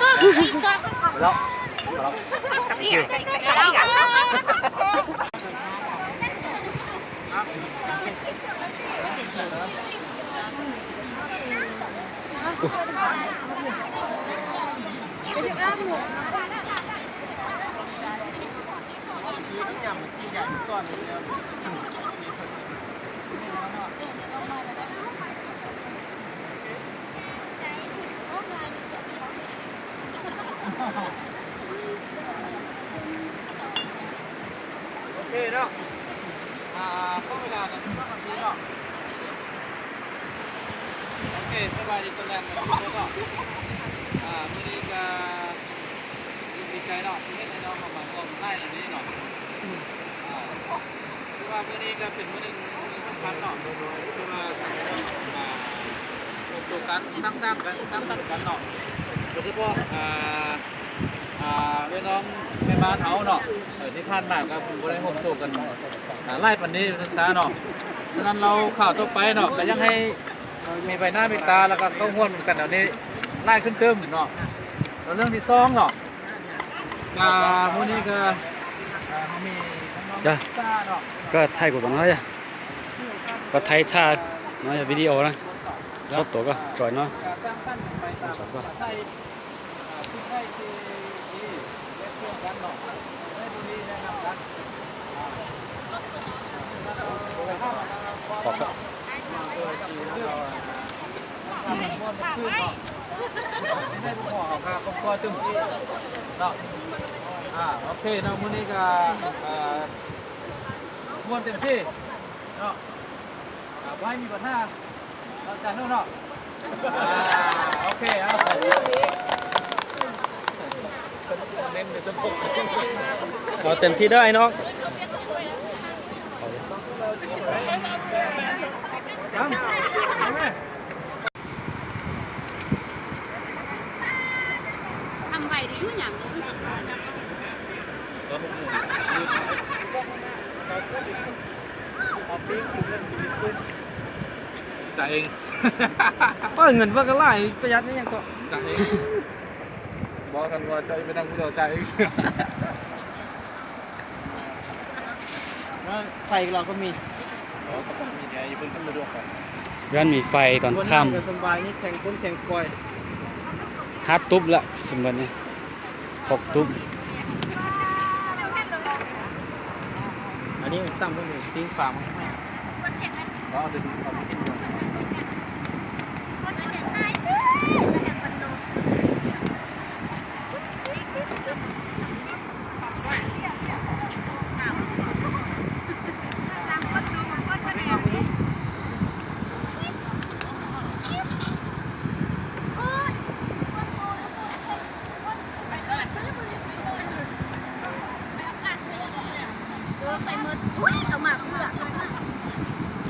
Stop. Stop. Thank you. ໂອເຄເນາະ ອ່າ ເວລານັ້ນເນາະ ໂອເຄ ສະບາຍດີຕອນແລງເນາະ ອ່າ ມື້ນີ້ກະ ດີໃຈເນາະ ທີ່ເຫັນໄອ້ນ້ອງເຂົ້າມາຮ່ວມໄລຟ໌ອັນນີ້ເນາະ ອ່າ ຄືວ່າມື້ນີ້ກະເປັນມື້ໜຶ່ງ ມື້ສຳຄັນເນາະ ຄືວ່າ ອ່າ ລວມຕົວກັນ ສ້າງສັນກັນ ສ້າງສັນກັນເນາະ ໂດຍສະເພາະ ອ່າ ອ່າ ເອື້ອຍນ້ອງແມ່ບ້ານເຮົາເນາະ ເອີ ທີ່ຜ່ານມາກໍບໍ່ໄດ້ຮ່ວມໂຕກັນ ອ່າ ຫຼາຍປານນີ້ວ່າຊັ້ນຊະເນາະ. ສະນັ້ນແລ້ວຄາວຕໍ່ໄປເນາະ ກໍຢາກໃຫ້ມີໃບໜ້າມີຕາ ແລ້ວກໍເຂົ້າຮ່ວມກັນແນວນີ້ຫຼາຍຂຶ້ນຕື່ມເນາະ. ແລ້ວເລື່ອງທີສອງເນາະ ກໍມື້ນີ້ກໍ ອ່າ ເຮົາມີນ້ອງໆ ເນາະ ກໍຖ່າຍກູກ່ອນເນາະ ກໍຖ່າຍຖ້າເນາະ ວິດີໂອນະ ສົດໂຕກໍຈອຍເນາະ ກໍສ້າງສັນກັນໄປຕາມພາສາໄທ ອ່າ ທີ່ໃຫ້ທີ່ດີແລກປ່ຽນກັນເນາະ ໃຫ້ຜູ້ດີແນະນຳກັນ ອ່າ ຂອບ ເພື່ອຊິນຳເອົາ ອ່າ ໃຫ້ພວກເຮົາຄາຄອບຄົວຕື່ມເນາະ ອ່າ ໂອເຄເນາະ ມື້ນີ້ກໍ ເອີ່ ມ່ວນເຕັມທີ່ເນາະ ອ່າ ບໍ່ໃຫ້ມີບັນຫາ ເນາະ ຈານໂນເນາະ ອ່າ ໂອເຄ ເອົາ ເອົາເຕັມທີ່ເດີອ້າຍນ້ອງ ທຳໄວດີຢູ່ຫຍັງ ເອົາປີ້ງສູ່ເລື່ອງຊີວິດຂຶ້ນ ຈ່າຍເອງ ໂອ້ຍ ເງິນເພິ່ນກໍຫຼາຍ ປະຢັດອີ່ຫຍັງເກາະ ຈ່າຍເອງ ບໍ່ ຄັນວ່າເຈົ້າໄປນັ່ງຜູ້ດຽວ ຈ່າຍເອງ ເອີ ໄຟເຮົາກໍມີ ເອີ ກໍມີແດ່ ຢູ່ເພິ່ນກໍສະດວກ ເຮືອນມີໄຟຕອນຄ່ຳ ສະບາຍ ມີແຂງຄົນແຂງຄອຍ ຫ້າຕຸບລະ ສົມມຸດນີ້ ຫົກຕຸບ ອັນນີ້ມັນຕ່ຳກວ່ານີ້ ປີ້ງປາມັນແຫ້ງ ເອົາໄປກິນ ເອົາໄປກິນກ່ອນ.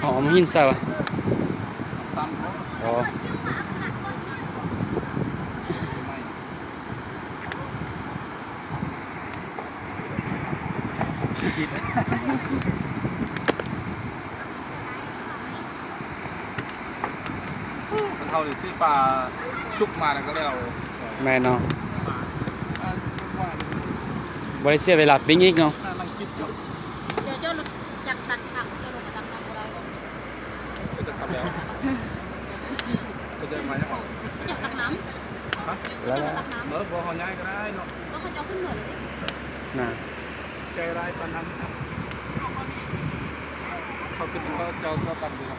ເອົາມາຫີນໃສ່ວະ ອໍ. ຊື້ປາສຸກມາແລ້ວກໍແລ້ວ. ແມ່ນເນາະ. ອ່າ ບໍ່ໄດ້ເສຍເວລາປີ້ງອີກເນາະ. ນັ່ງຄິດຢູ່. ເຈົ້າ ເຈົ້າຈັກຕັກນ້ຳ ເຈົ້າລົງໄປຕັກນ້ຳບໍ່ໄດ້ບໍ່? ເຈົ້າຈັກຕັກແລ້ວ ເຈົ້າຈະມາຍັງອອກ ເຈົ້າຕັກນ້ຳ. ຮະ? ເຈົ້າຕັກນ້ຳ. ເອີ ບໍ່ ເຮົາຍ້າຍກໍໄດ້ເນາະ. ເຂົາເຈົ້າຂຶ້ນເໜືອເລີຍ. ນະ ໃຈຮ້າຍປານນັ້ນ. ເຂົາຄິດວ່າເຈົ້າ ເຈົ້າຕັກດີເນາະ.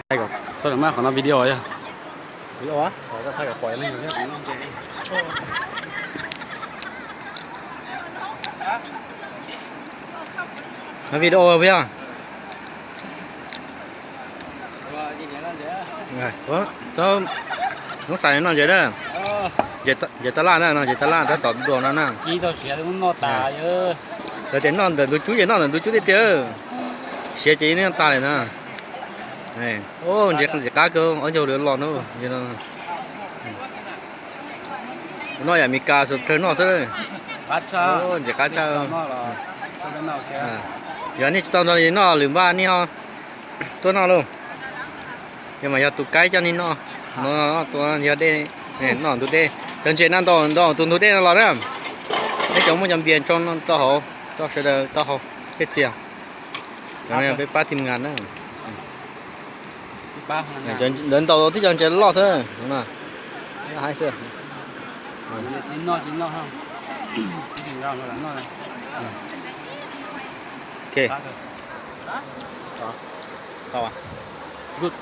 ໄປກ່ອນ ສ່ວນມາກຂອງເຮົາວິດີໂອຢູ່ ວິດີໂອຫວາ? ເຂົາກໍຖ່າຍກັບປອຍມັນຢູ່ເນາະ. ມາວິດີໂອເພື່ອນ. ເອີ ເຈົ້າສົງສາຍນ້ອງເຈເດີ ເອີ ເຈຕະ ເຈຕະລາດນະ ນ້ອງເຈຕະລາດ ຖ້າຕອບດວງນັ້ນນະ ຈີ່ເຈົ້າເສຍມັນນອນຕາຍເອີ ເອີ ແຕ່ນອນ ແຕ່ດູຈູ້ເຈນອນ ແຕ່ດູຈູ້ເດເຕີ ເສຍເຈນີ້ນອນຕາຍເລີຍນະ. ນີ້ ໂອ້ ເຈ ເຈກາເກີ ເອົາເຈົ້າເດືອດຮ້ອນເນາະ ຢູ່ນັ້ນ. ນ້ອຍອາເມລິກາສຸດເທີນອກເຊີຍ ໂອ້ ຈະກາເຈົ້າ ດຽວນີ້ຈະຕ້ອງນອກລືມວ່ານີ້ເຮົາຕົວນອກໂລດ ຢ່າມາຢາກຕູໄກເຈົ້ານີ້ເນາະ ເນາະ ຕົວຢາກເດ້ ແມ່ນ ນ້ອງຕູເດ້ ຈັງເຈນັ້ນຕ້ອງ ຕ້ອງຕູຕູເດ້ຕະຫຼອດເດີ ໃຫ້ເຈົ້າໝູ່ຈຳບຽນຊ່ອງນ້ອງຕໍ່ເຮົາ ຕໍ່ເຊີເດີ ຕໍ່ເຮົາເຮັດສຽງ ຢ່າໄປປະທີມງານເດີ. ເດີນຕໍ່ທີ່ຈະເຈີລອດເຊີນະ ໃຫ້ເຊີນ ໂອເຄ ເຂົ້າ ເຂົ້າ ຢຸດ.